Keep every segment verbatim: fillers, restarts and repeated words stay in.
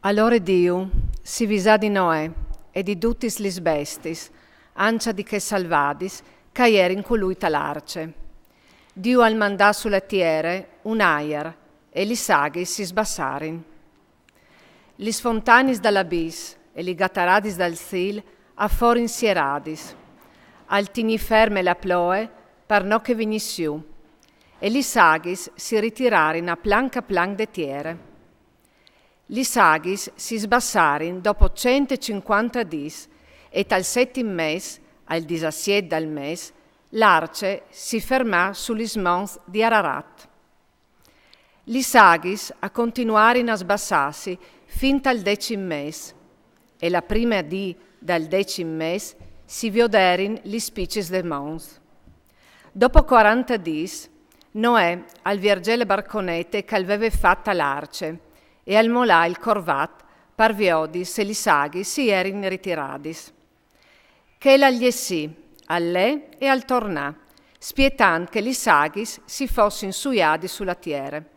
Alore Diu si visà di Noè e di dutis lis bestis, ancja di chês salvadis ch'a jerin cun lui ta l'arce. Diu al mandà su la tiere un aiar e lis aghis si sbassarin. Lis fontanis dal abìs e li gataradis dal cîl a forin sieradis. Al tignì ferme la ploe par no che vignìs jù, e lis aghis si ritirarin a planc a planc de tiere. Lis aghis si sbassarin dopo cent e cincuanta dîs e tal setim mês, al disasiet dal mês, l'arce si fermà su lis monts di Ararat. Lis aghis a continuarin a sbassâsi fin tal decim mês, e la prima dì dal decim mês si vioderin lis picis de monts. Dopo cuaranta dîs, Noè al vierzè la barconete ch'al veve fat ta l'arce e al molà il corvat par viodi se lis aghis si jerin ritiradis. Chel al jessì, al lè e al tornà, spietant che lis aghis si fossin suiadis su la tiere.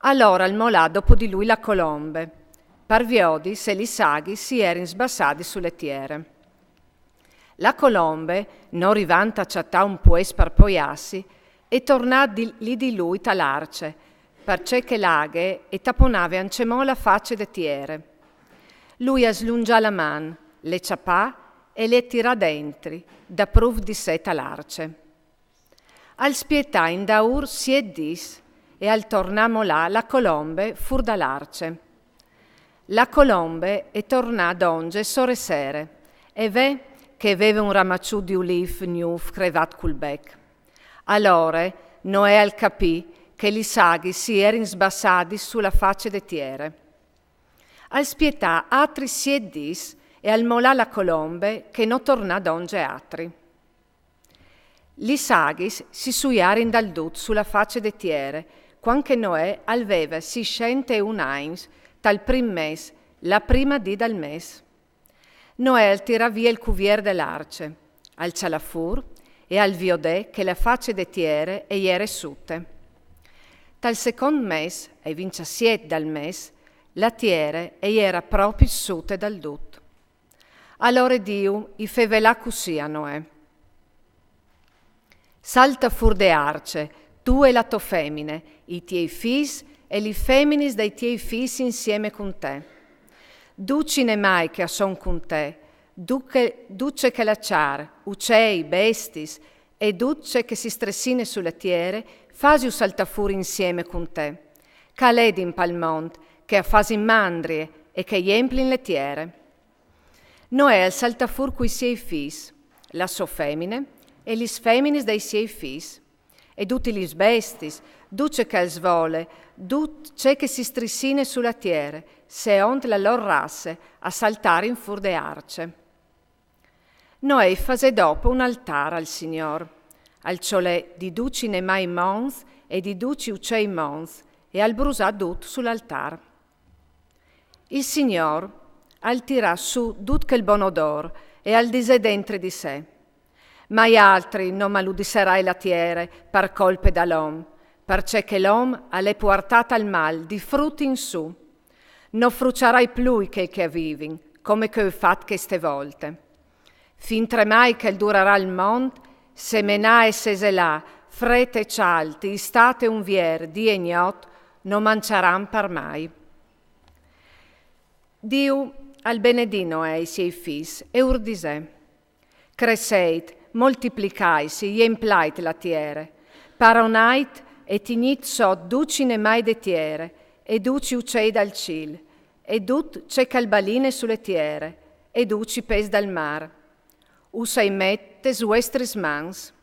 Alore al molà dopo di lui la colombe, par viodi se lis aghis si jerin sbassadis su la tiere. La colombe, no rivant a cjatâ un puest par poiâsi, e tornà di, li di lui ta l'arce, parcè che l'aghe e taponave ancjemò la face de tiere. Lui al slungjà la man, le cjapà e le tirà dentri, dapruf di se ta l'arce. Al spietà indaûr siet dîs e al tornà a molâ la colombe fûr da l'arce. La colombe e tornà dongje sore sere, e ve che e veve un ramaçut di ulîf gnûf crevât cul bec. Alore Noè al capì che lis aghis si jerin sbassadis su la face de tiere. Al spietà atris siet dîs e al molà la colombe che no tornà dongje atri. Lis aghis si suiarin dal dut su la face de tiere, cuant che Noè al veve sîscent e un agns, tal prin mês, la prima dì dal mês. Noè al tirà vie il cuviert de l'arce, al cjalà fûr e al viodè che la face de tiere e jere sute. Tal secont mês, ai vincjasiet dal mês, la tiere e jera propit sute dal dut. Alore Diu i fevelà cussì a Noè: Salta fûr de arce, tu e la tô femine, i tiei fîs e li feminis dai tiei fîs insieme cun te. Ducj i nemâi che a son cun te, dut ce ch'al è cjar, ucei, bestis, e dut ce che si stressine su la tiere, fasiu saltâ fûr insieme cun te, ch'a ledin pal mont, che a fasin mandrie e che a jemplin la tiere. Noè al saltà fûr cui siei fîs, la sô femine e lis feminis dai siei fîs, e dutis lis bestis, dut ce ch'al svole, dut ce che si strissine su la tiere, seont la lôr rasse, a saltarin fûr de arce. Noè i fasè dopo un altâr al Signôr, al cjolè di ducj i nemâi monts e di ducj i ucei monts, e al brusà dut sul altâr. Il Signôr al tirà sù dut chel bon odôr e al disè dentri di se: Mai altri no maludiserai la tiere par colpe da l'om, parcè che l'om al è puartât al mâl di frut in sù. No frucjarai plui chei che a vivin, come che o ai fat cheste volte. Fintremai ch'al durarà il mont, semenâ e seselâ, fret e cjalt, istât e unvier, dì e gnot, no mancjaran par mai. Diu al benedì Noè e i siei fîs e ur disè: Cresseit, moltiplicaitsi, jemplait la tiere, paronait e tignît sot ducj i nemâi de tiere, e ducj i ucei dal cîl, e dut ce ch'al baline su le tiere, e ducj i pes dal mâr. Us ai met tes vuestris mans.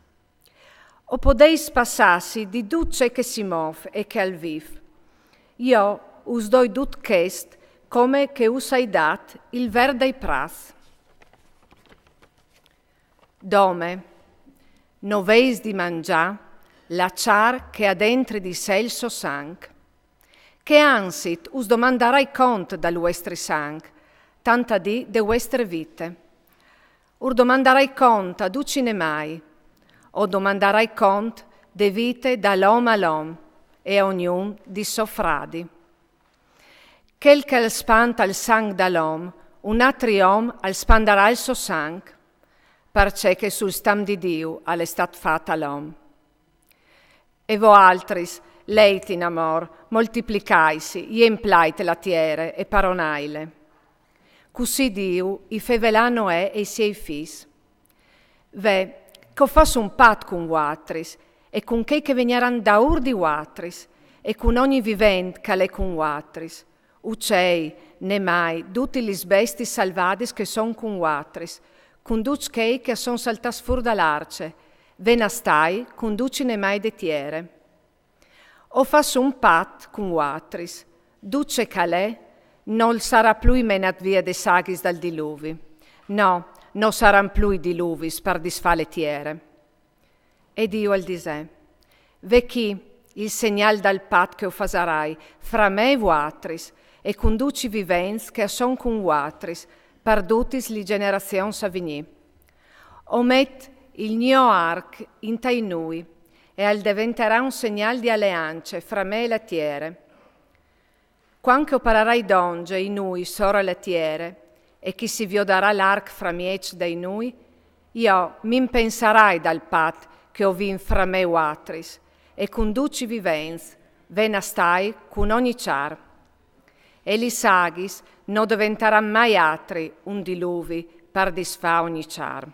O podeis passâsi di dut ce che si môf e che al vîf. Jo us doi dut chest, come che us ai dât il vert dai prâts. Dome, no veis di mangjâ la cjar che a à dentri di se il so sanc. Che anzit us domandarai cont dal vuestri sanc, tant a dì de vuestre vite. Ur domandarai cont a ducj i nemâi, o domandarai cont de vite da l'om a l'om, e a ognun di so fradi. Chel che al spanta il sanc dal om, un altri om al spandarà il so sanc, parcè che sul stam di Diu al è stat fat l'om. E voaltris, leit in amor, moltiplicaitsi, jemplait la tiere e paronaile. Cussì Diu i fevelà Noè e i siei fis: Ve, che o fas un pat cun vuatris, e cun chei che vegnaran daur di vuatris, e cun ogni vivent che al è cun vuatris, ucei, nemai, dutis lis bestis salvadis che son cun vuatris, cun ducj chei che a son saltâts fûr da l'arce, ven a stai cun ducj i nemai de tiere. O fas un pat cun vuatris, dut ce che al è nol sarà plui menât vie des aghis dal diluvi. No, no saran plui diluvis par disfâ le tiere. E Diu al disè: Ve chi il segnâl dal pat che o fasarai fra me e vuatris, e cun ducj i vivents che a son cun vuatris, par dutis lis generazions a vignî. O met il gno arc intai nûi, e al deventarà un segnâl di aleance fra me e la tiere. Cuant che o pararai dongje i nûi sora la tiere, e che si viodarà l'arc fra mieç dai nûi, jo mi impensarai dal pat che o vin fra me e vuatris, e cun ducj i vivents, ven a stai cun ogni cjar. E lis aghis no deventaran mai altri un diluvi par disfâ ogni cjar.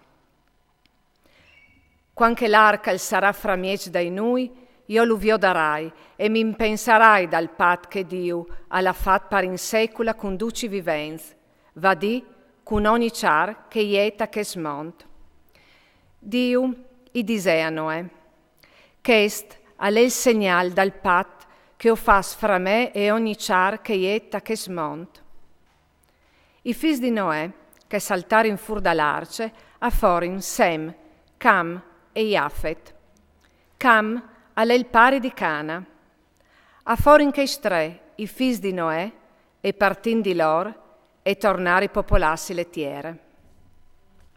Cuant che l'arc al sarà fra mieç dai nûi, jo lu viodarai e mi impensarai dal pat che Diu al à fat par in secula cun ducj i vivents, vadì cun ogni cjar che e je ta chest mont. Diu i disè a Noè: Chest al è il segnâl dal pat che o fâs fra me e ogni cjar che e je ta chest mont. I fis di Noè che a saltarin fûr da l'arce a forin Sem, Cam e Jafet. Cam al è il pari di Cana. A forin chescj trê i fis di Noè, e partint di lôr e tornà a ripopolâsi le tiere.